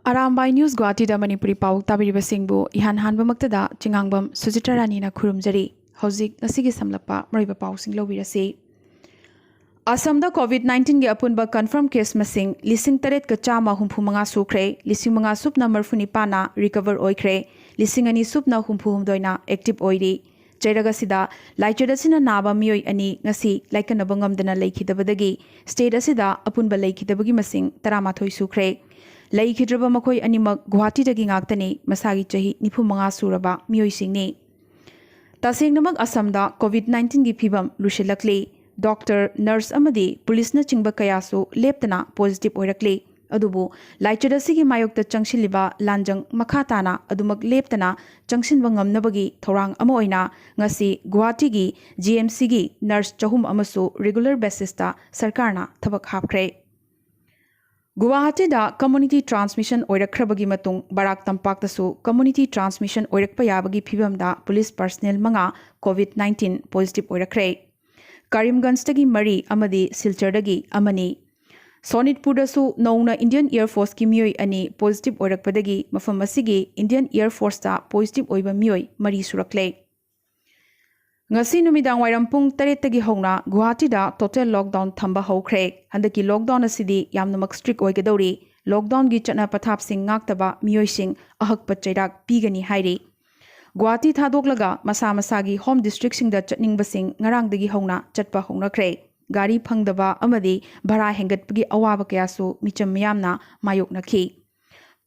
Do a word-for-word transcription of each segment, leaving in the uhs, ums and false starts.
Arambai news ꯒꯨꯋꯥꯍꯥꯇꯤꯗ Manipuri ꯄꯥꯎ ꯇꯥꯕꯤꯔꯤꯕꯁꯤꯡꯕꯨ ꯏꯍꯥꯟ ꯍꯥꯟꯕꯃꯛꯇꯗ ꯆꯤꯉꯥꯡꯕꯝ ꯁꯨꯖꯤꯇꯥ ꯔꯥꯅꯤꯅ ꯈꯨꯔꯨꯝꯖꯔꯤ꯫ ꯍꯧꯖꯤꯛ ꯉꯁꯤꯒꯤ ꯁꯝꯂꯞꯄ ꯃꯔꯨꯑꯣꯏꯕ ꯄꯥꯎꯁꯤꯡ ꯂꯧꯕꯤꯔꯁꯤ꯫ ꯑꯁꯥꯝꯗ ꯀꯣꯚꯤꯗ ꯅꯥꯏꯟꯇꯤꯟꯒꯤ ꯑꯄꯨꯟꯕ ꯀꯟꯐꯥꯔꯝ ꯀꯦꯁ ꯃꯁꯤꯡ ꯂꯤꯁꯤꯡ ꯇꯔꯦꯠꯀ ꯆꯥꯝꯃ ꯍꯨꯝꯐꯨ ꯃꯉꯥ ꯁꯨꯈ꯭ꯔꯦ, ꯂꯤꯁꯤꯡ ꯃꯉꯥ ꯁꯨꯞꯅ ꯃꯔꯤꯐꯨ ꯅꯤꯄꯥꯟꯅ ꯔꯤꯀꯚꯔ ꯑꯣꯏꯈ꯭ꯔꯦ, ꯂꯤꯁꯤꯡ ꯑꯅꯤ ꯁꯨꯞꯅ ꯍꯨꯝꯐꯨ ꯍꯨꯝꯗꯣꯏꯅ ꯑꯦꯛꯇꯤꯚ ꯑꯣꯏꯔꯤ꯫ ꯆꯩꯔꯛ ꯑꯁꯤꯗ ꯂꯥꯏꯆꯠ ꯑꯁꯤꯅ ꯅꯥꯕ ꯃꯤꯑꯣꯏ ꯑꯅꯤ ꯉꯁꯤ ꯂꯥꯏꯀꯠꯅꯕ ꯉꯝꯗꯅ ꯂꯩꯈꯤꯗꯕꯗꯒꯤ ꯁ꯭ꯇꯦꯠ ꯑꯁꯤꯗ ꯑꯄꯨꯟꯕ ꯂꯩꯈꯤꯗꯕꯒꯤ ꯃꯁꯤꯡ ꯇꯔꯥꯃꯥꯊꯣꯏ ꯁꯨꯈ꯭ꯔꯦ꯫ ꯂꯩꯈꯤꯗ꯭ꯔꯕ ꯃꯈꯣꯏ ꯑꯅꯤꯃꯛ ꯒꯨꯋꯥꯍꯥꯇꯤꯗꯒꯤ ꯉꯥꯛꯇꯅꯤ, ꯃꯁꯥꯒꯤ ꯆꯍꯤ ꯅꯤꯐꯨ ꯃꯉꯥ ꯁꯨꯔꯕ ꯃꯤꯑꯣꯏꯁꯤꯡꯅꯤ꯫ ꯇꯁꯦꯡꯅꯃꯛ ꯑꯁꯥꯝꯗ ꯀꯣꯚꯤꯗ ꯅꯥꯏꯟꯇꯤꯟꯒꯤ ꯐꯤꯕꯝ ꯂꯨꯁꯤꯜꯂꯛꯂꯤ꯫ ꯗꯣꯛꯇꯔ, ꯅꯔꯁ ꯑꯃꯗꯤ ꯄꯨꯂꯤꯁꯅꯆꯤꯡꯕ ꯀꯌꯥꯁꯨ ꯂꯦꯞꯇꯅ ꯄꯣꯖꯤꯇꯤꯚ ꯑꯣꯏꯔꯛꯂꯤ꯫ ꯑꯗꯨꯕꯨ ꯂꯥꯏꯆꯠ ꯑꯁꯤꯒꯤ ꯃꯥꯌꯣꯛꯇ ꯆꯪꯁꯤꯜꯂꯤꯕ ꯂꯥꯟꯖꯪ ꯃꯈꯥ ꯇꯥꯅ ꯑꯗꯨꯃꯛ ꯂꯦꯞꯇꯅ ꯆꯪꯁꯤꯟꯕ ꯉꯝꯅꯕꯒꯤ ꯊꯧꯔꯥꯡ ꯑꯃ ꯑꯣꯏꯅ ꯉꯁꯤ ꯒꯨꯋꯥꯍꯥꯇꯤꯒꯤ ꯖꯤ ꯑꯦꯝ ꯁꯤꯒꯤ ꯅꯔꯁ ꯆꯍꯨꯝ ꯑꯃꯁꯨ ꯔꯤꯒꯨꯂꯔ ꯕꯦꯁꯤꯁꯇ ꯁꯔꯀꯥꯔꯅ ꯊꯕꯛ ꯍꯥꯞꯈ꯭ꯔꯦ꯫ ꯒꯨꯋꯥꯍꯥꯇꯤꯗ ꯀꯝꯃꯨꯅꯤꯇꯤ ꯇ꯭ꯔꯥꯟꯁꯃꯤꯁꯟ ꯑꯣꯏꯔꯛꯈ꯭ꯔꯕꯒꯤ ꯃꯇꯨꯡ ꯕꯔꯥꯛ ꯇꯝꯄꯥꯛꯇꯁꯨ ꯀꯝꯃꯨꯅꯤꯇꯤ ꯇ꯭ꯔꯥꯟꯁꯃꯤꯁꯟ ꯑꯣꯏꯔꯛꯄ ꯌꯥꯕꯒꯤ ꯐꯤꯕꯝꯗ ꯄꯨꯂꯤꯁ ꯄꯔꯁꯅꯦꯜ ꯃꯉꯥ ꯀꯣꯚꯤꯗ ꯅꯥꯏꯟꯇꯤꯟ ꯄꯣꯖꯤꯇꯤꯚ ꯑꯣꯏꯔꯛꯈ꯭ꯔꯦ꯫ ꯀꯔꯤꯝꯒꯟꯖꯇꯒꯤ ꯃꯔꯤ ꯑꯃꯗꯤ ꯁꯤꯜꯆꯔꯗꯒꯤ ꯑꯃꯅꯤ꯫ ꯁꯣꯅꯤꯠꯄꯨꯔꯗꯁꯨ ꯅꯧꯅ ꯏꯟꯗꯤꯌꯟ ꯑꯦꯌꯔ ꯐꯣꯔꯁꯀꯤ ꯃꯤꯑꯣꯏ ꯑꯅꯤ ꯄꯣꯖꯤꯇꯤꯚ ꯑꯣꯏꯔꯛꯄꯗꯒꯤ ꯃꯐꯝ ꯑꯁꯤꯒꯤ ꯏꯟꯗꯤꯌꯟ ꯑꯦꯌꯔ ꯐꯣꯔꯁꯇ ꯄꯣꯖꯤꯇꯤꯚ ꯑꯣꯏꯕ ꯃꯤꯑꯣꯏ ꯃꯔꯤ ꯁꯨꯔꯛꯂꯦ꯫ ꯉꯁꯤ ꯅꯨꯃꯤꯗꯥꯡ ꯋꯥꯏꯔꯝ ꯄꯨꯡ ꯇꯔꯦꯠꯇꯒꯤ ꯍꯧꯅ ꯒꯨꯋꯥꯍꯥꯇꯤꯗ ꯇꯣꯇꯦꯜ ꯂꯣꯛꯗꯥꯎꯟ ꯊꯝꯕ ꯍꯧꯈ꯭ꯔꯦ꯫ ꯍꯟꯗꯛꯀꯤ ꯂꯣꯛꯗꯥꯎꯟ ꯑꯁꯤꯗꯤ ꯌꯥꯝꯅꯃꯛ ꯁ꯭ꯇ꯭ꯔꯤꯛ ꯑꯣꯏꯒꯗꯧꯔꯤ꯫ ꯂꯣꯛꯗꯥꯎꯟꯒꯤ ꯆꯠꯅ ꯄꯊꯥꯞꯁꯤꯡ ꯉꯥꯛꯇꯕ ꯃꯤꯑꯣꯏꯁꯤꯡ ꯑꯍꯛꯄ ꯆꯩꯔꯥꯛ ꯄꯤꯒꯅꯤ ꯍꯥꯏꯔꯤ꯫ ꯒꯨꯋꯥꯍꯥꯇꯤ ꯊꯥꯗꯣꯛꯂꯒ ꯃꯁꯥ ꯃꯁꯥꯒꯤ ꯍꯣꯝ ꯗꯤꯁꯇ꯭ꯔꯤꯛꯁꯤꯡꯗ ꯆꯠꯅꯤꯡꯕꯁꯤꯡ ꯉꯔꯥꯡꯗꯒꯤ ꯍꯧꯅ ꯆꯠꯄ ꯍꯧꯅꯈ꯭ꯔꯦ꯫ ꯒꯥꯔꯤ ꯐꯪꯗꯕ ꯑꯃꯗꯤ ꯚꯔꯥ ꯍꯦꯟꯒꯠꯄꯒꯤ ꯑꯋꯥꯕ ꯀꯌꯥꯁꯨ ꯃꯤꯆꯝ ꯃꯤꯌꯥꯝꯅ ꯃꯥꯌꯣꯛꯅꯈꯤ꯫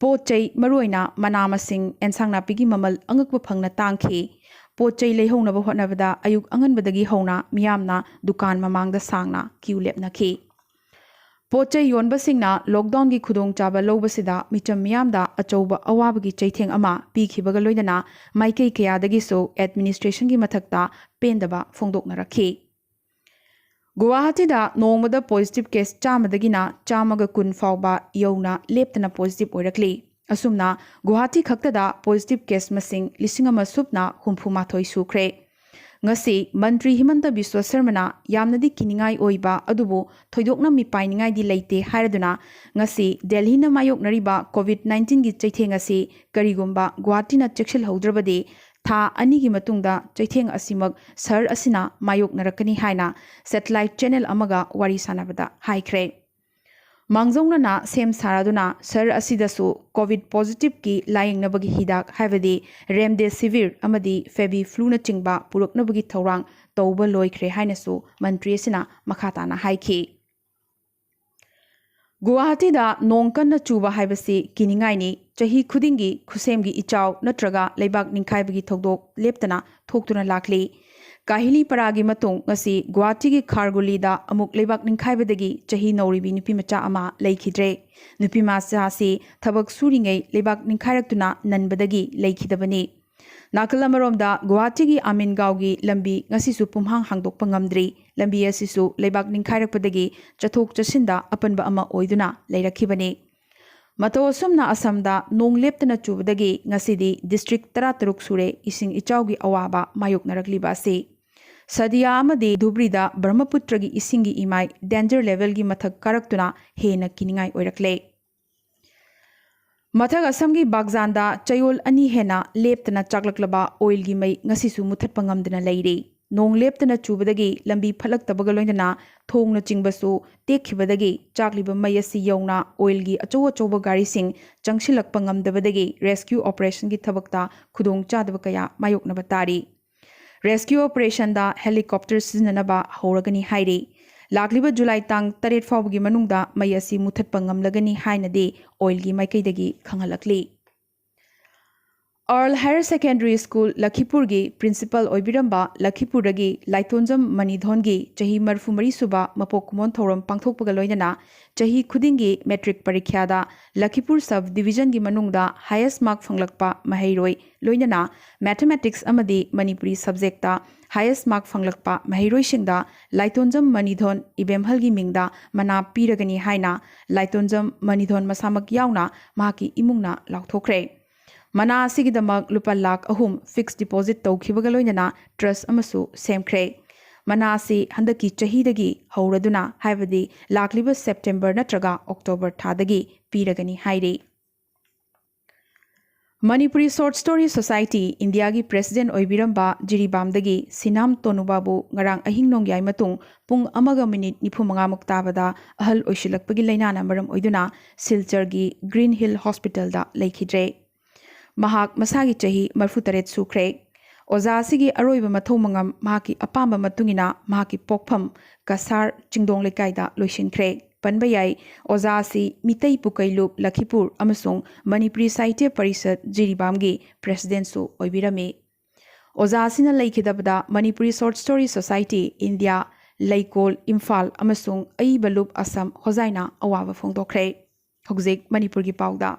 ꯄꯣꯠ ꯆꯩ, ꯃꯔꯨꯑꯣꯏꯅ ꯃꯅꯥ ꯃꯁꯤꯡ, ꯑꯦꯟꯁꯥꯡ ꯅꯥꯄꯤꯒꯤ ꯃꯃꯜ ꯑꯉꯛꯄ ꯐꯪꯅ ꯇꯥꯡꯈꯤ꯫ ꯄꯣꯠ ꯆꯩ ꯂꯩꯍꯧꯅꯕ ꯍꯣꯠꯅꯕꯗ ꯑꯌꯨꯛ ꯑꯉꯟꯕꯗꯒꯤ ꯍꯧꯅ ꯃꯤꯌꯥꯝꯅ ꯗꯨꯀꯥꯟ ꯃꯃꯥꯡꯗ ꯁꯥꯡꯅ ꯀ꯭ꯌꯨ ꯂꯦꯞꯅꯈꯤ꯫ ꯄꯣꯠ ꯆꯩ ꯌꯣꯟꯕꯁꯤꯡꯅ ꯂꯣꯛꯗꯥꯎꯟꯒꯤ ꯈꯨꯗꯣꯡꯆꯥꯕ ꯂꯧꯕꯁꯤꯗ ꯃꯤꯆꯝ ꯃꯤꯌꯥꯝꯗ ꯑꯆꯧꯕ ꯑꯋꯥꯕꯒꯤ ꯆꯩꯊꯦꯡ ꯑꯃ ꯄꯤꯈꯤꯕꯒ ꯂꯣꯏꯅꯅ ꯃꯥꯏꯀꯩ ꯀꯌꯥꯗꯒꯤꯁꯨ ꯑꯦꯗꯃꯤꯅꯤꯁꯇ꯭ꯔꯦꯁꯟꯒꯤ ꯃꯊꯛꯇ ꯄꯦꯟꯗꯕ ꯐꯣꯡꯗꯣꯛꯅꯔꯛꯈꯤ꯫ ꯒꯨꯋꯥꯍꯥꯇꯤꯗ ꯅꯣꯡꯃꯗ ꯄꯣꯖꯤꯇꯤꯚ ꯀꯦꯁ ꯆꯥꯝꯃꯗꯒꯤꯅ ꯆꯥꯝꯃꯒ ꯀꯨꯟ ꯐꯥꯎꯕ ꯌꯧꯅ ꯂꯦꯞꯇꯅ ꯄꯣꯖꯤꯇꯤꯚ ꯑꯣꯏꯔꯛꯂꯤ꯫ ꯑꯁꯨꯝꯅ ꯒꯨꯋꯥꯍꯥꯇꯤ ꯈꯛꯇꯗ ꯄꯣꯖꯤꯇꯤꯚ ꯀꯦꯁ ꯃꯁꯤꯡ ꯂꯤꯁꯤꯡ ꯑꯃ ꯁꯨꯞꯅ ꯍꯨꯝꯐꯨ ꯃꯥꯊꯣꯏ ꯁꯨꯈ꯭ꯔꯦ꯫ ꯉꯁꯤ ꯃꯟꯇ꯭ꯔꯤ ꯍꯤꯃꯟꯇ ꯕꯤꯁ꯭ꯋ ꯁꯔꯃꯅ ꯌꯥꯝꯅꯗꯤ ꯀꯤꯅꯤꯡꯉꯥꯏ ꯑꯣꯏꯕ ꯑꯗꯨꯕꯨ ꯊꯣꯏꯗꯣꯛꯅ ꯃꯤꯄꯥꯏꯅꯤꯡꯉꯥꯏꯗꯤ ꯂꯩꯇꯦ ꯍꯥꯏꯔꯗꯨꯅ ꯉꯁꯤ ꯗꯦꯜꯍꯤꯅ ꯃꯥꯌꯣꯛꯅꯔꯤꯕ ꯀꯣꯚꯤꯗ ꯅꯥꯏꯟꯇꯤꯟꯒꯤ ꯆꯩꯊꯦꯡ ꯑꯁꯤ ꯀꯔꯤꯒꯨꯝꯕ ꯒꯨꯋꯥꯍꯥꯇꯤꯅ ꯆꯦꯛꯁꯤꯜꯍꯧꯗ꯭ꯔꯕꯗꯤ ꯊꯥ ꯑꯅꯤꯒꯤ ꯃꯇꯨꯡꯗ ꯆꯩꯊꯦꯡ ꯑꯁꯤꯃꯛ ꯁꯍꯔ ꯑꯁꯤꯅ ꯃꯥꯌꯣꯛꯅꯔꯛꯀꯅꯤ ꯍꯥꯏꯅ satellite channel ꯑꯃꯒ ꯋꯥꯔꯤ ꯁꯥꯟꯅꯕꯗ ꯍꯥꯏꯈ꯭ꯔꯦ꯫ ꯃꯥꯡꯖꯧꯅꯅ ꯁꯦꯝ ꯁꯥꯔꯗꯨꯅ ꯁꯍꯔ ꯑꯁꯤꯗꯁꯨ ꯀꯣꯚꯤꯗ ꯄꯣꯖꯤꯇꯤꯚꯀꯤ ꯂꯥꯌꯦꯡꯅꯕꯒꯤ ꯍꯤꯗꯥꯛ ꯍꯥꯏꯕꯗꯤ ꯔꯦꯝꯗꯦꯁꯤꯚꯤꯔ ꯑꯃꯗꯤ ꯐꯦꯕꯤ ꯐ꯭ꯂꯨꯅꯆꯤꯡꯕ ꯄꯨꯔꯛꯅꯕꯒꯤ ꯊꯧꯔꯥꯡ ꯇꯧꯕ ꯂꯣꯏꯈ꯭ꯔꯦ ꯍꯥꯏꯅꯁꯨ ꯃꯟꯇ꯭ꯔꯤ ꯑꯁꯤꯅ ꯃꯈꯥ ꯇꯥꯅ ꯍꯥꯏꯈꯤ꯫ ꯒꯨꯋꯥꯍꯥꯇꯤꯗ ꯅꯣꯡ ꯀꯟꯅ ꯆꯨꯕ ꯍꯥꯏꯕꯁꯤ ꯀꯤꯅꯤꯡꯉꯥꯏꯅꯤ꯫ ꯆꯍꯤ ꯈꯨꯗꯤꯡꯒꯤ ꯈꯨꯠꯁꯦꯝꯒꯤ ꯏꯆꯥꯎ ꯅꯠꯇ꯭ꯔꯒ ꯂꯩꯕꯥꯛ ꯅꯤꯡꯈꯥꯏꯕꯒꯤ ꯊꯧꯗꯣꯛ ꯂꯦꯞꯇꯅ ꯊꯣꯛꯇꯨꯅ ꯂꯥꯛꯂꯤ꯫ ꯀꯥꯍꯤꯂꯤꯄꯔꯥꯒꯤ ꯃꯇꯨꯡ ꯉꯁꯤ ꯒꯨꯋꯥꯍꯥꯇꯤꯒꯤ ꯈꯥꯔꯒꯨꯂꯤꯗ ꯑꯃꯨꯛ ꯂꯩꯕꯥꯛ ꯅꯤꯡꯈꯥꯏꯕꯗꯒꯤ ꯆꯍꯤ ꯅꯧꯔꯤꯕꯤ ꯅꯨꯄꯤꯃꯆꯥ ꯑꯃ ꯂꯩꯈꯤꯗ꯭ꯔꯦ꯫ ꯅꯨꯄꯤꯃꯆꯥ ꯑꯁꯤ ꯊꯕꯛ ꯁꯨꯔꯤꯉꯩ ꯂꯩꯕꯥꯛ ꯅꯤꯡꯈꯥꯏꯔꯛꯇꯨꯅ ꯅꯟꯕꯗꯒꯤ ꯂꯩꯈꯤꯗꯕꯅꯤ꯫ ꯅꯥꯀꯜ ꯑꯃꯔꯣꯝꯗ ꯒꯨꯋꯥꯍꯥꯇꯤꯒꯤ ꯑꯃꯤꯟꯒꯥꯎꯒꯤ ꯂꯝꯕꯤ ꯉꯁꯤꯁꯨ ꯄꯨꯝꯍꯥꯡ ꯍꯥꯡꯗꯣꯛꯄ ꯉꯝꯗ꯭ꯔꯤ꯫ ꯂꯝꯕꯤ ꯑꯁꯤꯁꯨ ꯂꯩꯕꯥꯛ ꯅꯤꯡꯈꯥꯏꯔꯛꯄꯗꯒꯤ ꯆꯠꯊꯣꯛ ꯆꯠꯁꯤꯟꯗ ꯑꯄꯟꯕ ꯑꯃ ꯑꯣꯏꯗꯨꯅ ꯂꯩꯔꯛꯈꯤꯕꯅꯤ꯫ ꯃꯇꯧ ꯑꯁꯨꯝꯅ ꯑꯁꯥꯝꯗ ꯅꯣꯡ ꯂꯦꯞꯇꯅ ꯆꯨꯕꯗꯒꯤ ꯉꯁꯤꯗꯤ ꯗꯤꯁꯇ꯭ꯔꯤꯛ ꯇꯔꯥꯇꯔꯨꯛ ꯁꯨꯔꯦ ꯏꯁꯤꯡ ꯏꯆꯥꯎꯒꯤ ꯑꯋꯥꯕ ꯃꯥꯌꯣꯛꯅꯔꯛꯂꯤꯕ ꯑꯁꯤ꯫ ꯁꯗꯤꯌꯥ ꯑꯃꯗꯤ ꯙꯨꯕ꯭ꯔꯤꯗ ꯕ꯭ꯔꯍꯃꯄꯨꯇ꯭ꯔꯒꯤ ꯏꯁꯤꯡꯒꯤ ꯏꯃꯥꯏ danger levelꯒꯤ ꯃꯊꯛ ꯀꯥꯔꯛꯇꯨꯅ ꯍꯦꯟꯅ ꯀꯤꯅꯤꯡꯉꯥꯏ ꯑꯣꯏꯔꯛꯂꯦ꯫ ꯃꯊꯛ ꯑꯁꯥꯝꯒꯤ ꯕꯥꯒꯖꯥꯟꯗ ꯆꯌꯣꯜ ꯑꯅꯤ ꯍꯦꯟꯅ ꯂꯦꯞꯇꯅ ꯆꯥꯛꯂꯛꯂꯕ ꯑꯣꯏꯜꯒꯤ ꯃꯩ ꯉꯁꯤꯁꯨ ꯃꯨꯊꯠꯄ ꯉꯝꯗꯅ ꯂꯩꯔꯤ꯫ ꯅꯣꯡ ꯂꯦꯞꯇꯅ ꯆꯨꯕꯗꯒꯤ ꯂꯝꯕꯤ ꯐꯠꯂꯛꯇꯕꯒ ꯂꯣꯏꯅꯅ ꯊꯣꯡꯅꯆꯤꯡꯕꯁꯨ ꯇꯦꯛꯈꯤꯕꯗꯒꯤ ꯆꯥꯛꯂꯤꯕ ꯃꯩ ꯑꯁꯤ ꯌꯧꯅ ꯑꯣꯏꯜꯒꯤ ꯑꯆꯧ ꯑꯆꯧꯕ ꯒꯥꯔꯤꯁꯤꯡ ꯆꯪꯁꯤꯜꯂꯛꯄ ꯉꯝꯗꯕꯗꯒꯤ rescue operationꯒꯤ ꯊꯕꯛꯇ ꯈꯨꯗꯣꯡꯆꯥꯗꯕ ꯀꯌꯥ ꯃꯥꯌꯣꯛꯅꯕ ꯇꯥꯔꯤ꯫ Rescue operationꯗ helicopter ꯁꯤꯖꯤꯟꯅꯅꯕ ꯍꯧꯔꯒꯅꯤ ꯍꯥꯏꯔꯤ꯫ ꯂꯥꯛꯂꯤꯕ ꯖꯨꯂꯥꯏ ꯇꯥꯡ ꯇꯔꯦꯠ ꯐꯥꯎꯕꯒꯤ ꯃꯅꯨꯡꯗ ꯃꯩ ꯑꯁꯤ ꯃꯨꯊꯠꯄ ꯉꯝꯂꯒꯅꯤ ꯍꯥꯏꯅꯗꯤ ꯑꯣꯏꯜꯒꯤ ꯃꯥꯏꯀꯩꯗꯒꯤ ꯈꯪꯍꯜꯂꯛꯂꯤ꯫ Earle Higher Secondary School ꯂꯈꯤꯄꯨꯔꯒꯤ principal ꯑꯣꯏꯕꯤꯔꯝꯕ ꯂꯈꯤꯄꯨꯔꯗꯒꯤ ꯂꯥꯏꯇꯣꯟꯖꯝ ꯃꯅꯤꯙꯣꯟꯒꯤ ꯆꯍꯤ ꯃꯔꯤꯐꯨ ꯃꯔꯤ ꯁꯨꯕ ꯃꯄꯣꯛ ꯀꯨꯝꯑꯣꯟ ꯊꯧꯔꯝ ꯄꯥꯡꯊꯣꯛꯄꯒ ꯂꯣꯏꯅꯅ ꯆꯍꯤ ꯈꯨꯗꯤꯡꯒꯤ matric ꯄꯔꯤꯈ꯭ꯌꯥꯗ ꯂꯈꯤꯄꯨꯔ sub divisionꯒꯤ ꯃꯅꯨꯡꯗ highest mark ꯐꯪꯂꯛꯄ ꯃꯍꯩꯔꯣꯏ ꯂꯣꯏꯅꯅ mathematics ꯑꯃꯗꯤ ꯃꯅꯤꯄꯨꯔꯤ subjectꯇ highest mark ꯐꯪꯂꯛꯄ ꯃꯍꯩꯔꯣꯏꯁꯤꯡꯗ ꯂꯥꯏꯇꯣꯟꯖꯝ ꯃꯅꯤꯙꯣꯟ ꯏꯕꯦꯝꯍꯜꯒꯤ ꯃꯤꯡꯗ ꯃꯅꯥ ꯄꯤꯔꯒꯅꯤ ꯍꯥꯏꯅ ꯂꯥꯏꯇꯣꯟꯖꯝ ꯃꯅꯤꯙꯣꯟ ꯃꯁꯥꯃꯛ ꯌꯥꯎꯅ ꯃꯍꯥꯛꯀꯤ ꯏꯃꯨꯡꯅ ꯂꯥꯎꯊꯣꯛꯈ꯭ꯔꯦ꯫ ꯃꯅꯥ ꯑꯁꯤꯒꯤꯗꯃꯛ ꯂꯨꯄꯥ ꯂꯥꯈ ꯑꯍꯨꯝ fixed deposit ꯇꯧꯈꯤꯕꯒ ꯂꯣꯏꯅꯅ trust ꯑꯃꯁꯨ ꯁꯦꯝꯈ꯭ꯔꯦ꯫ ꯃꯅꯥ ꯑꯁꯤ ꯍꯟꯗꯛꯀꯤ ꯆꯍꯤꯗꯒꯤ ꯍꯧꯔꯗꯨꯅ, ꯍꯥꯏꯕꯗꯤ ꯂꯥꯛꯂꯤꯕ September ꯅꯠꯇ꯭ꯔꯒ October ꯊꯥꯗꯒꯤ ꯄꯤꯔꯒꯅꯤ ꯍꯥꯏꯔꯤ꯫ ꯃꯅꯤꯄꯨꯔꯤ Short Story Society ꯏꯟꯗꯤꯌꯥꯒꯤ president ꯑꯣꯏꯕꯤꯔꯝꯕ ꯖꯤꯔꯤꯕꯥꯝꯗꯒꯤ ꯁꯤꯅꯥꯝ ꯇꯣꯅꯨꯕꯥꯕꯨ ꯉꯔꯥꯡ ꯑꯍꯤꯡ ꯅꯣꯡꯌꯥꯏ ꯃꯇꯨꯡ ꯄꯨꯡ ꯑꯃꯒ ꯃꯤꯅꯤꯠ ꯅꯤꯐꯨ ꯃꯉꯥꯃꯨꯛ ꯇꯥꯕꯗ ꯑꯍꯜ ꯑꯣꯏꯁꯤꯜꯂꯛꯄꯒꯤ ꯂꯥꯏꯅꯥꯅ ꯃꯔꯝ ꯑꯣꯏꯗꯨꯅ ꯁꯤꯜꯆꯔꯒꯤ Green Hill Hospitalꯗ ꯂꯩꯈꯤꯗ꯭ꯔꯦ꯫ ꯃꯍꯥꯛ ꯃꯁꯥꯒꯤ ꯆꯍꯤ ꯃꯔꯤꯐꯨꯇꯔꯦꯠ ꯁꯨꯈ꯭ꯔꯦ꯫ ꯑꯣꯖꯥ ꯑꯁꯤꯒꯤ ꯑꯔꯣꯏꯕ ꯃꯊꯧ ꯃꯉꯝ ꯃꯍꯥꯛꯀꯤ ꯑꯄꯥꯝꯕ ꯃꯇꯨꯡ ꯏꯟꯅ ꯃꯍꯥꯛꯀꯤ ꯄꯣꯛꯐꯝ ꯀꯁꯥꯔ ꯆꯤꯡꯗꯣꯡ ꯂꯩꯀꯥꯏꯗ ꯂꯣꯏꯁꯤꯟꯈ꯭ꯔꯦ꯫ ꯄꯟꯕ ꯌꯥꯏ, ꯑꯣꯖꯥ ꯑꯁꯤ ꯃꯤꯇꯩ ꯄꯨꯀꯩꯂꯨꯞ ꯂꯈꯤꯄꯨꯔ ꯑꯃꯁꯨꯡ ꯃꯅꯤꯄꯨꯔꯤ ꯁꯥꯍꯤꯇ꯭ꯌ ꯄꯔꯤꯁꯠ ꯖꯤꯔꯤꯕꯥꯝꯒꯤ presidentꯁꯨ ꯑꯣꯏꯕꯤꯔꯝꯃꯤ꯫ ꯑꯣꯖꯥ ꯑꯁꯤꯅ ꯂꯩꯈꯤꯗꯕꯗ Manipuri Short Story Society India, ꯂꯩꯀꯣꯜ ꯏꯝꯐꯥꯜ ꯑꯃꯁꯨꯡ ꯑꯏꯕ ꯂꯨꯞ ꯑꯁꯝ ꯍꯣꯖꯥꯏꯅ ꯑꯋꯥꯕ ꯐꯣꯡꯗꯣꯛꯈ꯭ꯔꯦ꯫ ꯍꯧꯖꯤꯛ ꯃꯅꯤꯄꯨꯔꯒꯤ ꯄꯥꯎꯗ꯫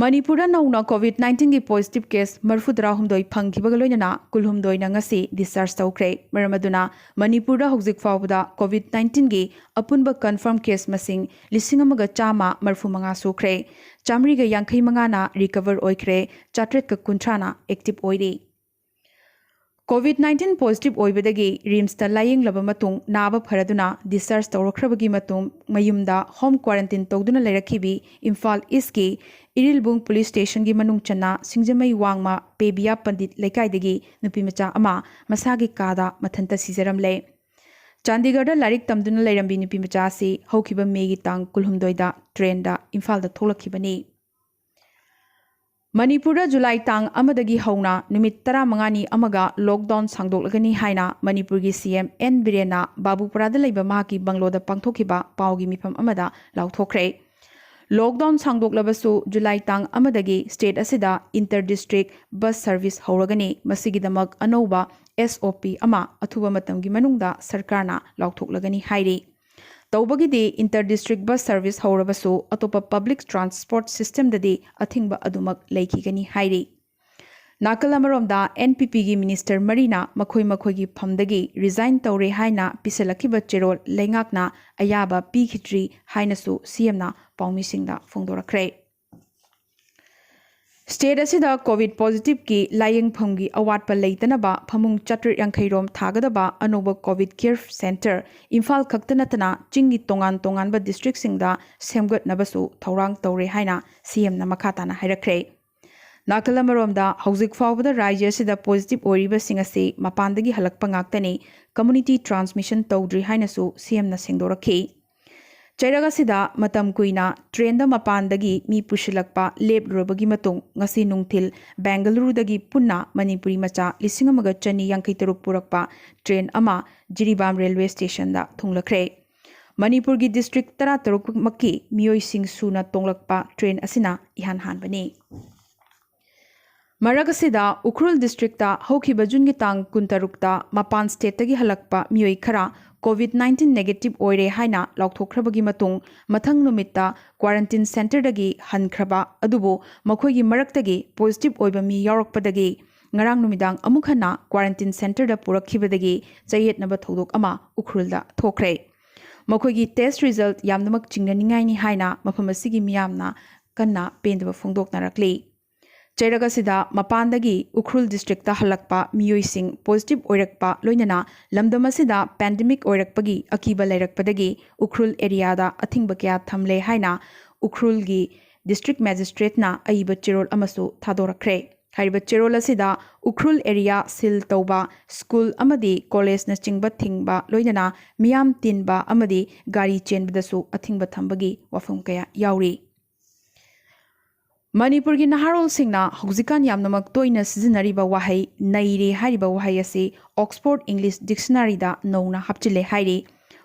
ꯃꯅꯤꯄꯨꯔꯗ ꯅꯧꯅ COVID nineteenꯒꯤ positive case ꯃꯔꯤꯐꯨꯇꯔꯥꯍꯨꯝꯗꯣꯏ ꯐꯪꯈꯤꯕꯒ ꯂꯣꯏꯅꯅ ꯀꯨꯟꯍꯨꯝꯗꯣꯏꯅ ꯉꯁꯤ discharge ꯇꯧꯈ꯭ꯔꯦ꯫ ꯃꯔꯝ ꯑꯗꯨꯅ ꯃꯅꯤꯄꯨꯔꯗ ꯍꯧꯖꯤꯛ ꯐꯥꯎꯕꯗ COVID nineteenꯒꯤ ꯑꯄꯨꯟꯕ confirm case ꯃꯁꯤꯡ ꯂꯤꯁꯤꯡ ꯑꯃꯒ ꯆꯥꯝꯃ ꯃꯔꯤꯐꯨ ꯃꯉꯥ ꯁꯨꯈ꯭ꯔꯦ꯫ ꯆꯥꯃꯔꯤꯒ ꯌꯥꯡꯈꯩ ꯃꯉꯥꯅ recover ꯑꯣꯏꯈ꯭ꯔꯦ꯫ ꯆꯥꯇ꯭ꯔꯦꯠꯀ ꯀꯨꯟꯊ꯭ꯔꯥꯅ active ꯑꯣꯏꯔꯤ꯫ COVID nineteen positive ꯑꯣꯏꯕꯗꯒꯤ RIMSꯇ ꯂꯥꯌꯦꯡꯂꯕ ꯃꯇꯨꯡ ꯅꯥꯕ ꯐꯔꯗꯨꯅ discharge ꯇꯧꯔꯛꯈ꯭ꯔꯕꯒꯤ ꯃꯇꯨꯡ ꯃꯌꯨꯝꯗ home quarantine ꯇꯧꯗꯨꯅ ꯂꯩꯔꯛꯈꯤꯕꯤ ꯏꯝꯐꯥꯜ ꯏꯁꯀꯤ ꯏꯔꯤꯜꯕꯨꯡ police stationꯒꯤ ꯃꯅꯨꯡ ꯆꯟꯅ ꯁꯤꯡꯖꯃꯩ ꯋꯥꯡꯃ ꯄꯦꯕꯤꯌꯥ ꯄꯟꯗꯤꯠ ꯂꯩꯀꯥꯏꯗꯒꯤ ꯅꯨꯄꯤꯃꯆꯥ ꯑꯃ ꯃꯁꯥꯒꯤ ꯀꯥꯗ ꯃꯊꯟꯇ ꯁꯤꯖꯔꯝꯂꯦ꯫ ꯆꯥꯟꯗꯤꯒꯔꯗ ꯂꯥꯏꯔꯤꯛ ꯇꯝꯗꯨꯅ ꯂꯩꯔꯝꯕꯤ ꯅꯨꯄꯤꯃꯆꯥ ꯑꯁꯤ ꯍꯧꯈꯤꯕ ꯃꯦꯒꯤ ꯇꯥꯡ ꯀꯨꯟꯍꯨꯝꯗꯣꯏꯗ trainꯗ ꯏꯝꯐꯥꯜꯗ ꯊꯣꯛꯂꯛꯈꯤꯕꯅꯤ꯫ ꯃꯅꯤꯄꯨꯔꯗ ꯖꯨꯂꯥꯏ ꯇꯥꯡ ꯑꯃꯗꯒꯤ ꯍꯧꯅ ꯅꯨꯃꯤꯠ ꯇꯔꯥꯃꯉꯥꯅꯤ ꯑꯃꯒ lockdown ꯁꯥꯡꯗꯣꯛꯂꯒꯅꯤ ꯍꯥꯏꯅ ꯃꯅꯤꯄꯨꯔꯒꯤ CM N ꯕꯤꯔꯦꯟꯅ ꯕꯥꯕꯨꯄꯨꯔꯥꯗ ꯂꯩꯕ ꯃꯍꯥꯛꯀꯤ bungalow ꯗ ꯄꯥꯡꯊꯣꯛꯈꯤꯕ ꯄꯥꯎꯒꯤ ꯃꯤꯐꯝ ꯑꯃꯗ ꯂꯥꯎꯊꯣꯛꯈ꯭ꯔꯦ꯫ Lockdown ꯁꯥꯡꯗꯣꯛꯂꯕꯁꯨ ꯖꯨꯂꯥꯏ ꯇꯥꯡ ꯑꯃꯗꯒꯤ state ꯑꯁꯤꯗ inter district bus service ꯍꯧꯔꯒꯅꯤ꯫ ꯃꯁꯤꯒꯤꯗꯃꯛ ꯑꯅꯧꯕ SOP ꯑꯃ ꯑꯊꯨꯕ ꯃꯇꯝꯒꯤ ꯃꯅꯨꯡꯗ ꯁꯔꯀꯥꯔꯅ ꯂꯥꯎꯊꯣꯛꯂꯒꯅꯤ ꯍꯥꯏꯔꯤ꯫ ꯇꯧꯕꯒꯤꯗꯤ inter district bus service ꯍꯧꯔꯕꯁꯨ ꯑꯇꯣꯞꯄ public transport systemꯗꯗꯤ ꯑꯊꯤꯡꯕ ꯑꯗꯨꯃꯛ ꯂꯩꯈꯤꯒꯅꯤ ꯍꯥꯏꯔꯤ꯫ ꯅꯥꯀꯜ ꯑꯃꯔꯣꯝꯗ, NPPꯒꯤ minister ꯃꯔꯤꯅ ꯃꯈꯣꯏ ꯃꯈꯣꯏꯒꯤ ꯐꯝꯗꯒꯤ resign ꯇꯧꯔꯦ ꯍꯥꯏꯅ ꯄꯤꯁꯜꯂꯛꯈꯤꯕ ꯆꯦꯔꯣꯜ ꯂꯩꯉꯥꯛꯅ ꯑꯌꯥꯕ ꯄꯤꯈꯤꯗ꯭ꯔꯤ ꯍꯥꯏꯅꯁꯨ CMꯅ ꯄꯥꯎꯃꯤꯁꯤꯡꯗ ꯐꯣꯡꯗꯣꯔꯛꯈ꯭ꯔꯦ꯫ State ꯑꯁꯤꯗ COVID positive ꯀꯤ ꯂꯥꯌꯦꯡꯐꯝꯒꯤ ꯑꯋꯥꯠꯄ ꯂꯩꯇꯅꯕ ꯐꯃꯨꯡ ꯆꯥꯇ꯭ꯔꯦꯠ ꯌꯥꯡꯈꯩ ꯔꯣꯝ ꯊꯥꯒꯗꯕ ꯑꯅꯧꯕ COVID care center ꯏꯝꯐꯥꯜ ꯈꯛꯇ ꯅꯠꯇꯅ ꯆꯤꯡꯒꯤ ꯇꯣꯉꯥꯟ ꯇꯣꯉꯥꯟꯕ district ꯁꯤꯡꯗ ꯁꯦꯝꯒꯠꯅꯕꯁꯨ ꯊꯧꯔꯥꯡ ꯇꯧꯔꯦ ꯍꯥꯏꯅ CM ꯅ ꯃꯈꯥ ꯇꯥꯅ ꯍꯥꯏꯔꯛꯈ꯭ꯔꯦ꯫ ꯅꯥꯀꯜ ꯑꯃꯔꯣꯝꯗ, ꯍꯧꯖꯤꯛ ꯐꯥꯎꯕꯗ ꯔꯥꯖ꯭ꯌ ꯑꯁꯤꯗ positive ꯑꯣꯏꯔꯤꯕꯁꯤꯡ ꯑꯁꯤ ꯃꯄꯥꯟꯗꯒꯤ ꯍꯜꯂꯛꯄ ꯉꯥꯛꯇꯅꯤ, community transmission ꯇꯧꯗ꯭ꯔꯤ ꯍꯥꯏꯅꯁꯨ CM ꯅ ꯁꯦꯡꯗꯣꯔꯛꯈꯤ꯫ ꯆꯩꯔꯛ ꯑꯁꯤꯗ ꯃꯇꯝ ꯀꯨꯏꯅ train ꯗ ꯃꯄꯥꯟꯗꯒꯤ ꯃꯤ ꯄꯨꯁꯤꯜꯂꯛꯄ ꯂꯦꯞꯂꯨꯔꯕꯒꯤ ꯃꯇꯨꯡ, ꯉꯁꯤ ꯅꯨꯡꯊꯤꯜ ꯕꯦꯡꯒꯂꯨꯔꯨꯗꯒꯤ ꯄꯨꯟꯅ ꯃꯅꯤꯄꯨꯔꯤ ꯃꯆꯥ ꯂꯤꯁꯤꯡ ꯑꯃꯒ ꯆꯅꯤ ꯌꯥꯡꯈꯩ ꯇꯔꯨꯛ ꯄꯨꯔꯛꯄ train ꯑꯃ ꯖꯤꯔꯤꯕꯥꯝ railway station ꯗ ꯊꯨꯡꯂꯈ꯭ꯔꯦ꯫ ꯃꯅꯤꯄꯨꯔꯒꯤ district ꯇꯔꯥꯇꯔꯨꯛꯃꯛꯀꯤ ꯃꯤꯑꯣꯏꯁꯤꯡ ꯁꯨꯅ ꯇꯣꯡꯂꯛꯄ train ꯑꯁꯤꯅ ꯏꯍꯥꯟ ꯍꯥꯟꯕꯅꯤ꯫ ꯃꯔꯛ ꯑꯁꯤꯗ, ꯎꯈ꯭ꯔꯨꯜ district ꯇ ꯍꯧꯈꯤꯕ ꯖꯨꯟꯒꯤ ꯇꯥꯡ ꯀꯨꯟꯇꯔꯨꯛꯇ ꯃꯄꯥꯟ state ꯇꯒꯤ ꯍꯜꯂꯛꯄ ꯃꯤꯑꯣꯏ ꯈꯔ COVID nineteen negative ꯑꯣꯏꯔꯦ ꯍꯥꯏꯅ ꯂꯥꯎꯊꯣꯛꯈ꯭ꯔꯕꯒꯤ ꯃꯇꯨꯡ, ꯃꯊꯪ ꯅꯨꯃꯤꯠꯇ quarantine center ꯗꯒꯤ ꯍꯟꯈ꯭ꯔꯕ ꯑꯗꯨꯕꯨ ꯃꯈꯣꯏꯒꯤ ꯃꯔꯛꯇꯒꯤ positive ꯑꯣꯏꯕ ꯃꯤ ꯌꯥꯎꯔꯛꯄꯗꯒꯤ ꯉꯔꯥꯡ ꯅꯨꯃꯤꯗꯥꯡ ꯑꯃꯨꯛ ꯍꯟꯅ quarantine center ꯗ ꯄꯨꯔꯛꯈꯤꯕꯗꯒꯤ ꯆꯌꯦꯠꯅꯕ ꯊꯧꯗꯣꯛ ꯑꯃ ꯎꯈ꯭ꯔꯨꯜꯗ ꯊꯣꯛꯈ꯭ꯔꯦ꯫ ꯃꯈꯣꯏꯒꯤ test result ꯌꯥꯝꯅꯃꯛ ꯆꯤꯡꯅꯅꯤꯡꯉꯥꯏꯅꯤ ꯍꯥꯏꯅ ꯃꯐꯝ ꯑꯁꯤꯒꯤ ꯃꯤꯌꯥꯝꯅ ꯀꯟꯅ ꯄꯦꯟꯗꯕ ꯐꯣꯡꯗꯣꯛꯅꯔꯛꯂꯤ꯫ ꯆꯩꯔꯛ ꯑꯁꯤꯗ ꯃꯄꯥꯟꯗꯒꯤ ꯎꯈ꯭ꯔꯨꯜ district ꯇ ꯍꯜꯂꯛꯄ ꯃꯤꯑꯣꯏꯁꯤꯡ positive ꯑꯣꯏꯔꯛꯄ ꯂꯣꯏꯅꯅ ꯂꯝꯗꯝ ꯑꯁꯤꯗ pandemic ꯑꯣꯏꯔꯛꯄꯒꯤ ꯑꯀꯤꯕ ꯂꯩꯔꯛꯄꯗꯒꯤ ꯎꯈ꯭ꯔꯨꯜ area ꯗ ꯑꯊꯤꯡꯕ ꯀꯌꯥ ꯊꯝꯂꯦ ꯍꯥꯏꯅ ꯎꯈ꯭ꯔꯨꯜꯒꯤ district magistrate ꯅ ꯑꯏꯕ ꯆꯦꯔꯣꯜ ꯑꯃꯁꯨ ꯊꯥꯗꯣꯔꯛꯈ꯭ꯔꯦ꯫ ꯍꯥꯏꯔꯤꯕ ꯆꯦꯔꯣꯜ ꯑꯁꯤꯗ ꯎꯈ꯭ꯔꯨꯜ area seal ꯇꯧꯕ, school ꯑꯃꯗꯤ college ꯅꯆꯤꯡꯕ ꯊꯤꯡꯕ, ꯂꯣꯏꯅꯅ ꯃꯤꯌꯥꯝ ꯇꯤꯟꯕ ꯑꯃꯗꯤ ꯒꯥꯔꯤ ꯆꯦꯟꯕꯗꯁꯨ ꯑꯊꯤꯡꯕ ꯊꯝꯕꯒꯤ ꯋꯥꯐꯝ ꯀꯌꯥ ꯌꯥꯎꯔꯤ꯫ ꯃꯅꯤꯄꯨꯔꯒꯤ ꯅꯍꯥꯔꯣꯜꯁꯤꯡꯅ ꯍꯧꯖꯤꯛꯀꯥꯟ ꯌꯥꯝꯅꯃꯛ ꯇꯣꯏꯅ ꯁꯤꯖꯤꯟꯅꯔꯤꯕ ꯋꯥꯍꯩ "ꯅꯩꯔꯦ" ꯍꯥꯏꯔꯤꯕ ꯋꯥꯍꯩ ꯑꯁꯤ Oxford English Dictionary ꯗ ꯅꯧꯅ ꯍꯥꯞꯆꯤꯜꯂꯦ ꯍꯥꯏꯔꯤ꯫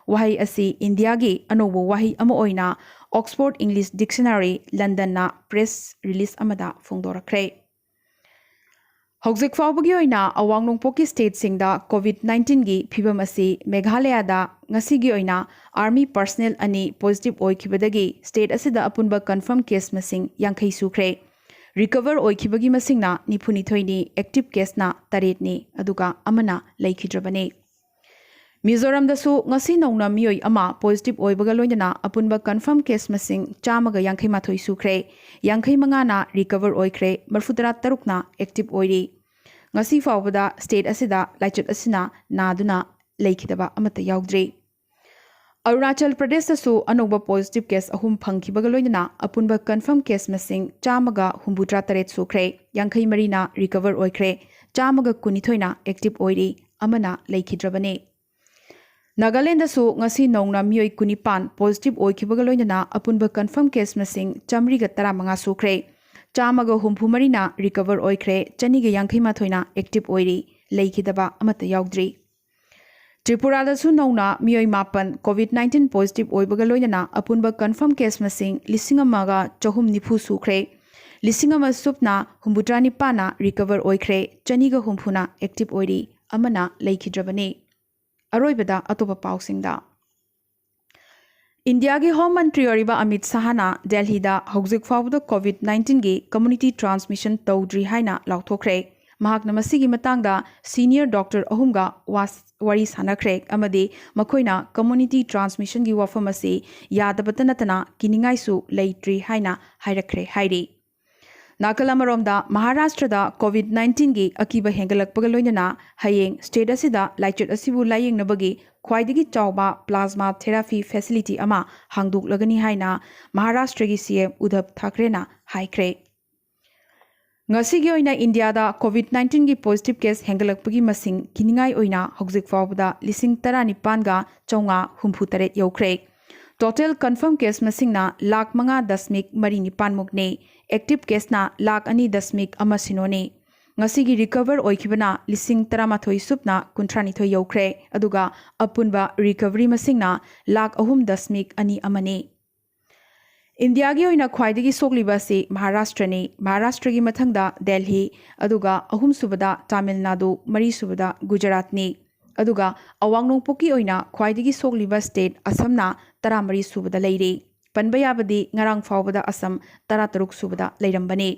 ꯋꯥꯍꯩ ꯑꯁꯤ ꯏꯟꯗꯤꯌꯥꯒꯤ ꯑꯅꯧꯕ ꯋꯥꯍꯩ ꯑꯃ ꯑꯣꯏꯅ Oxford English Dictionary, London ꯅ press release ꯑꯃꯗ ꯐꯣꯡꯗꯣꯔꯛꯈ꯭ꯔꯦ꯫ ꯍꯧꯖꯤꯛ ꯐꯥꯎꯕꯒꯤ ꯑꯣꯏꯅ ꯑꯋꯥꯡ ꯅꯣꯡꯄꯣꯛꯀꯤ state ꯁꯤꯡꯗ COVID nineteen ꯒꯤ ꯐꯤꯕꯝ ꯑꯁꯤ ꯃꯦꯘꯥꯂꯌꯥꯗ ꯉꯁꯤꯒꯤ ꯑꯣꯏꯅ army personnel ꯑꯅꯤ positive ꯑꯣꯏꯈꯤꯕꯗꯒꯤ state ꯑꯁꯤꯗ ꯑꯄꯨꯟꯕ confirm case ꯃꯁꯤꯡ ꯌꯥꯡꯈꯩ ꯁꯨꯈ꯭ꯔꯦ꯫ Recover ꯑꯣꯏꯈꯤꯕꯒꯤ ꯃꯁꯤꯡꯅ ꯅꯤꯐꯨꯅꯤꯊꯣꯏꯅꯤ, active case ꯅ ꯇꯔꯦꯠꯅꯤ, ꯑꯗꯨꯒ ꯑꯃꯅ ꯂꯩꯈꯤꯗ꯭ꯔꯕꯅꯤ꯫ ꯃꯤꯖꯣꯔꯥꯝꯗꯁꯨ ꯉꯁꯤ ꯅꯧꯅ ꯃꯤꯑꯣꯏ ꯑꯃ positive ꯑꯣꯏꯕꯒ ꯂꯣꯏꯅꯅ ꯑꯄꯨꯟꯕ confirm case ꯃꯁꯤꯡ ꯆꯥꯝꯃꯒ ꯌꯥꯡꯈꯩ ꯃꯥꯊꯣꯏ ꯁꯨꯈ꯭ꯔꯦ꯫ ꯌꯥꯡꯈꯩ ꯃꯉꯥꯅ recover ꯑꯣꯏꯈ꯭ꯔꯦ, ꯃꯔꯤꯐꯨꯇꯔꯥ ꯇꯔꯨꯛꯅ active ꯑꯣꯏꯔꯤ꯫ ꯉꯁꯤ ꯐꯥꯎꯕꯗ state ꯑꯁꯤꯗ ꯂꯥꯏꯆꯠ ꯑꯁꯤꯅ ꯅꯥꯗꯨꯅ ꯂꯩꯈꯤꯗꯕ ꯑꯃꯠꯇ ꯌꯥꯎꯗ꯭ꯔꯤ꯫ ꯑꯔꯨꯅꯥꯆꯜ ꯄ꯭ꯔꯗꯦꯁꯇꯁꯨ ꯑꯅꯧꯕ positive case ꯑꯍꯨꯝ ꯐꯪꯈꯤꯕꯒ ꯂꯣꯏꯅꯅ ꯑꯄꯨꯟꯕ confirm case ꯃꯁꯤꯡ ꯆꯥꯝꯃꯒ ꯍꯨꯝꯐꯨꯇꯔꯥ ꯇꯔꯦꯠ ꯁꯨꯈ꯭ꯔꯦ꯫ ꯌꯥꯡꯈꯩ ꯃꯔꯤꯅ recover ꯑꯣꯏꯈ꯭ꯔꯦ, ꯆꯥꯝꯃꯒ ꯀꯨꯟꯅꯤꯊꯣꯏꯅ active ꯑꯣꯏꯔꯤ, ꯑꯃꯅ ꯂꯩꯈꯤꯗ꯭ꯔꯕꯅꯤ꯫ ꯅꯥꯒꯥꯂꯦꯟꯗꯁꯨ ꯉꯁꯤ ꯅꯧꯅ ꯃꯤꯑꯣꯏ ꯀꯨꯟꯅꯤꯄꯥꯟ positive ꯑꯣꯏꯈꯤꯕꯒ ꯂꯣꯏꯅꯅ ꯑꯄꯨꯟꯕ confirm case ꯃꯁꯤꯡ ꯆꯥꯃꯔꯤꯒ ꯇꯔꯥꯃꯉꯥ ꯁꯨꯈ꯭ꯔꯦ꯫ ꯆꯥꯝꯃꯒ ꯍꯨꯝꯐꯨ ꯃꯔꯤꯅ recover ꯑꯣꯏꯈ꯭ꯔꯦ, ꯆꯅꯤꯒ ꯌꯥꯡꯈꯩ ꯃꯥꯊꯣꯏꯅ active ꯑꯣꯏꯔꯤ, ꯂꯩꯈꯤꯗꯕ ꯑꯃꯠꯇ ꯌꯥꯎꯗ꯭ꯔꯤ꯫ ꯇ꯭ꯔꯤꯄꯨꯔꯥꯗꯁꯨ ꯅꯧꯅ ꯃꯤꯑꯣꯏ ꯃꯥꯄꯟ COVID nineteen positive ꯑꯣꯏꯕꯒ ꯂꯣꯏꯅꯅ ꯑꯄꯨꯟꯕ confirm case ꯃꯁꯤꯡ ꯂꯤꯁꯤꯡ ꯑꯃꯒ ꯆꯍꯨꯝ ꯅꯤꯐꯨ ꯁꯨꯈ꯭ꯔꯦ꯫ ꯂꯤꯁꯤꯡ ꯑꯃ ꯁꯨꯞꯅ ꯍꯨꯝꯐꯨꯇꯔꯥ ꯅꯤꯄꯥꯟꯅ recover ꯑꯣꯏꯈ꯭ꯔꯦ, ꯆꯅꯤꯒ ꯍꯨꯝꯐꯨꯅ active ꯑꯣꯏꯔꯤ, ꯑꯃꯅ ꯂꯩꯈꯤꯗ꯭ꯔꯕꯅꯤ꯫ ꯑꯔꯣꯏꯕꯗ ꯑꯇꯣꯞꯄ ꯄꯥꯎꯁꯤꯡꯗ꯫ ꯏꯟꯗꯤꯌꯥꯒꯤ ꯍꯣꯝ ꯃꯟꯇ꯭ꯔꯤ ꯑꯣꯏꯔꯤꯕ ꯑꯃꯤꯠ ꯁꯥꯍꯅ ꯗꯦꯜꯍꯤꯗ ꯍꯧꯖꯤꯛ ꯐꯥꯎꯕꯗ COVID nineteenꯒꯤ community transmission ꯇꯧꯗ꯭ꯔꯤ ꯍꯥꯏꯅ ꯂꯥꯎꯊꯣꯛꯈ꯭ꯔꯦ꯫ ꯃꯍꯥꯛꯅ ꯃꯁꯤꯒꯤ ꯃꯇꯥꯡꯗ senior doctor ꯑꯍꯨꯝꯒ ꯋꯥ-, ꯋꯥꯔꯤ ꯁꯥꯟꯅꯈ꯭ꯔꯦ ꯑꯃꯗꯤ ꯃꯈꯣꯏꯅ community transmissionꯒꯤ ꯋꯥꯐꯝ ꯑꯁꯤ ꯌꯥꯗꯕꯇ ꯅꯠꯇꯅ ꯀꯤꯅꯤꯡꯉꯥꯏꯁꯨ ꯂꯩꯇ꯭ꯔꯤ ꯍꯥꯏꯅ ꯍꯥꯏꯔꯛꯈ꯭ꯔꯦ ꯍꯥꯏꯔꯤ꯫ ꯅꯥꯀꯜ ꯑꯃꯔꯣꯝꯗ, ꯃꯍꯥꯔꯥꯁꯇ꯭ꯔꯗ COVID nineteenꯒꯤ ꯑꯀꯤꯕ ꯍꯦꯟꯒꯠꯂꯛꯄꯒ ꯂꯣꯏꯅꯅ ꯍꯌꯦꯡ state ꯑꯁꯤꯗ ꯂꯥꯏꯆꯠ ꯑꯁꯤꯕꯨ ꯂꯥꯌꯦꯡꯅꯕꯒꯤ ꯈ꯭ꯋꯥꯏꯗꯒꯤ ꯆꯥꯎꯕ plasma therapy facility ꯑꯃ ꯍꯥꯡꯗꯣꯛꯂꯒꯅꯤ ꯍꯥꯏꯅ ꯃꯍꯥꯔꯥꯁꯇ꯭ꯔꯒꯤ CM ꯎꯙꯕ ꯊꯥꯀ꯭ꯔꯦꯅ ꯍꯥꯏꯈ꯭ꯔꯦ꯫ ꯉꯁꯤꯒꯤ ꯑꯣꯏꯅ ꯏꯟꯗꯤꯌꯥꯗ COVID nineteenꯒꯤ positive case ꯍꯦꯟꯒꯠꯂꯛꯄꯒꯤ ꯃꯁꯤꯡ ꯀꯤꯅꯤꯡꯉꯥꯏ ꯑꯣꯏꯅ ꯍꯧꯖꯤꯛ ꯐꯥꯎꯕꯗ ꯂꯤꯁꯤꯡ ꯇꯔꯥꯅꯤꯄꯥꯟꯒ ꯆꯥꯝꯃꯉꯥ ꯍꯨꯝꯐꯨ ꯇꯔꯦꯠ ꯌꯧꯈ꯭ꯔꯦ꯫ Total confirm case ꯃꯁꯤꯡꯅ ꯂꯥꯈ ꯃꯉꯥ ꯗꯁꯃꯤꯛ ꯃꯔꯤ ꯅꯤꯄꯥꯟ ꯃꯨꯛꯅꯤ꯫ Active caseꯅ ꯂꯥꯈ ꯑꯅꯤ ꯗꯁꯃꯤꯛ ꯑꯃ ꯁꯤꯅꯣꯅꯤ꯫ ꯉꯁꯤꯒꯤ recover ꯑꯣꯏꯈꯤꯕꯅ ꯂꯤꯁꯤꯡ ꯇꯔꯥꯃꯥꯊꯣꯏ ꯁꯨꯞꯅ ꯀꯨꯟꯊ꯭ꯔꯥꯅꯤꯊꯣꯏ ꯌꯧꯈ꯭ꯔꯦ, ꯑꯗꯨꯒ ꯑꯄꯨꯟꯕ recovery ꯃꯁꯤꯡꯅ ꯂꯥꯈ ꯑꯍꯨꯝ ꯗꯁꯃꯤꯛ ꯑꯅꯤ ꯑꯃꯅꯤ꯫ ꯏꯟꯗꯤꯌꯥꯒꯤ ꯑꯣꯏꯅ ꯈ꯭ꯋꯥꯏꯗꯒꯤ ꯁꯣꯛꯂꯤꯕ ꯑꯁꯤ ꯃꯍꯥꯔꯥꯁꯇ꯭ꯔꯅꯤ꯫ ꯃꯍꯥꯔꯥꯁꯇ꯭ꯔꯒꯤ ꯃꯊꯪꯗ ꯗꯦꯜꯍꯤ, ꯑꯗꯨꯒ ꯑꯍꯨꯝꯁꯨꯕꯗ ꯇꯥꯃꯤꯜ ꯅꯥꯗꯨ, ꯃꯔꯤꯁꯨꯕꯗ ꯒꯨꯖꯔꯥꯠꯅꯤ꯫ ꯑꯗꯨꯒ ꯑꯋꯥꯡ ꯅꯣꯡꯄꯣꯛꯀꯤ ꯑꯣꯏꯅ ꯈ꯭ꯋꯥꯏꯗꯒꯤ ꯁꯣꯛꯂꯤꯕ state ꯑꯁꯝꯅ ꯇꯔꯥꯃꯔꯤ ꯁꯨꯕꯗ ꯂꯩꯔꯤ꯫ ꯄꯟꯕ ꯌꯥꯕꯗꯤ ꯉꯔꯥꯡ ꯐꯥꯎꯕꯗ ꯑꯁꯝ ꯇꯔꯥꯇꯔꯨꯛ ꯁꯨꯕꯗ ꯂꯩꯔꯝꯕꯅꯤ꯫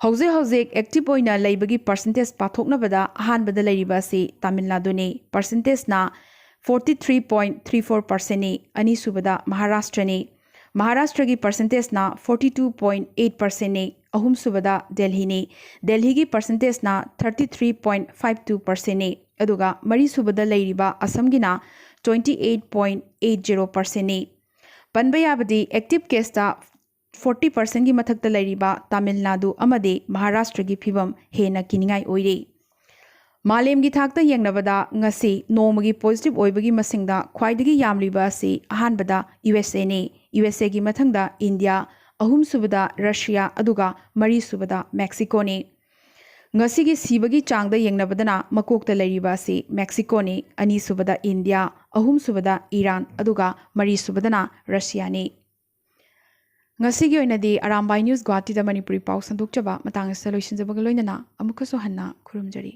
ꯍꯧꯖꯤꯛ ꯍꯧꯖꯤꯛ ꯑꯦꯛꯇꯤꯚ ꯑꯣꯏꯅ ꯂꯩꯕꯒꯤ ꯄꯥꯔꯁꯦꯟꯇꯦꯖ ꯄꯥꯊꯣꯛꯅꯕꯗ ꯑꯍꯥꯟꯕꯗ ꯂꯩꯔꯤꯕ ꯑꯁꯤ ꯇꯥꯃꯤꯜ ꯅꯥꯗꯨꯅꯤ꯫ ꯄꯥꯔꯁꯦꯟꯇꯦꯖꯅ forty three point three four ꯄꯥꯔꯁꯦꯟꯅꯤ꯫ ꯑꯅꯤꯁꯨꯕꯗ ꯃꯍꯥꯔꯥꯁꯇ꯭ꯔꯅꯤ꯫ ꯃꯍꯥꯔꯥꯁꯇ꯭ꯔꯒꯤ ꯄꯥꯔꯁꯦꯟꯇꯦꯖꯅ ꯐꯣꯔꯇꯤ ꯇꯨ ꯄꯣꯏꯟ ꯑꯩꯠ ꯄꯥꯔꯁꯦꯟꯅꯤ꯫ ꯑꯍꯨꯝꯁꯨꯕꯗ ꯗꯦꯜꯍꯤꯅꯤ꯫ ꯗꯦꯜꯍꯤꯒꯤ ꯄꯥꯔꯁꯦꯟꯇꯦꯖꯅ thirty three point five two ꯄꯥꯔꯁꯦꯟꯅꯤ꯫ ꯑꯗꯨꯒ ꯃꯔꯤꯁꯨꯕꯗ ꯂꯩꯔꯤꯕ ꯑꯁꯝꯒꯤꯅ twenty eight point eight zero ꯄꯥꯔꯁꯦꯟꯅꯤ꯫ ꯄꯟꯕ ꯌꯥꯕꯗꯤ ꯑꯦꯛꯇꯤꯚ ꯀꯦꯁꯇ ꯐꯣꯔꯇꯤ ꯄꯥꯔꯁꯦꯟꯒꯤ ꯃꯊꯛꯇ ꯂꯩꯔꯤꯕ ꯇꯥꯃꯤꯜ ꯅꯥꯗꯨ ꯑꯃꯗꯤ ꯃꯍꯥꯔꯥꯁꯇ꯭ꯔꯒꯤ ꯐꯤꯕꯝ ꯍꯦꯟꯅ ꯀꯤꯅꯤꯡꯉꯥꯏ ꯑꯣꯏꯔꯤ꯫ ꯃꯥꯂꯦꯝꯒꯤ ꯊꯥꯛꯇ ꯌꯦꯡꯅꯕꯗ ꯉꯁꯤ ꯅꯣꯡꯃꯒꯤ ꯄꯣꯖꯤꯇꯤꯚ ꯑꯣꯏꯕꯒꯤ ꯃꯁꯤꯡꯗ ꯈ꯭ꯋꯥꯏꯗꯒꯤ ꯌꯥꯝꯂꯤꯕ ꯑꯁꯤ ꯑꯍꯥꯟꯕꯗ ꯌꯨ ꯑꯦꯁ ꯑꯦꯅꯤ꯫ ꯌꯨ ꯑꯦꯁ ꯑꯦꯒꯤ ꯃꯊꯪꯗ ꯏꯟꯗꯤꯌꯥ, ꯑꯍꯨꯝꯁꯨꯕꯗ ꯔꯁꯤꯌꯥ, ꯑꯗꯨꯒ ꯃꯔꯤꯁꯨꯕꯗ ꯃꯦꯛꯁꯤꯀꯣꯅꯤ꯫ ꯉꯁꯤꯒꯤ ꯁꯤꯕꯒꯤ ꯆꯥꯡꯗ ꯌꯦꯡꯅꯕꯗꯅ ꯃꯀꯣꯛꯇ ꯂꯩꯔꯤꯕ ꯑꯁꯤ ꯃꯦꯛꯁꯤꯀꯣꯅꯤ, ꯑꯅꯤꯁꯨꯕꯗ ꯏꯟꯗꯤꯌꯥ, ꯑꯍꯨꯝꯁꯨꯕꯗ ꯏꯔꯥꯟ, ꯑꯗꯨꯒ ꯃꯔꯤꯁꯨꯕꯗꯅ ꯔꯁꯤꯌꯥꯅꯤ꯫ ꯉꯁꯤꯒꯤ ꯑꯣꯏꯅꯗꯤ ꯑꯔꯥꯝꯕꯥꯏ ꯅ꯭ꯌꯨꯁ ꯒꯨꯋꯥꯍꯥꯇꯤꯗ ꯃꯅꯤꯄꯨꯔꯤ ꯄꯥꯎ ꯁꯟꯗꯣꯛꯆꯕ ꯃꯇꯥꯡ ꯑꯁꯤꯗ ꯂꯣꯏꯁꯤꯟꯖꯕꯒ ꯂꯣꯏꯅꯅ ꯑꯃꯨꯛꯀꯁꯨ ꯍꯟꯅ ꯈꯨꯔꯨꯝꯖꯔꯤ꯫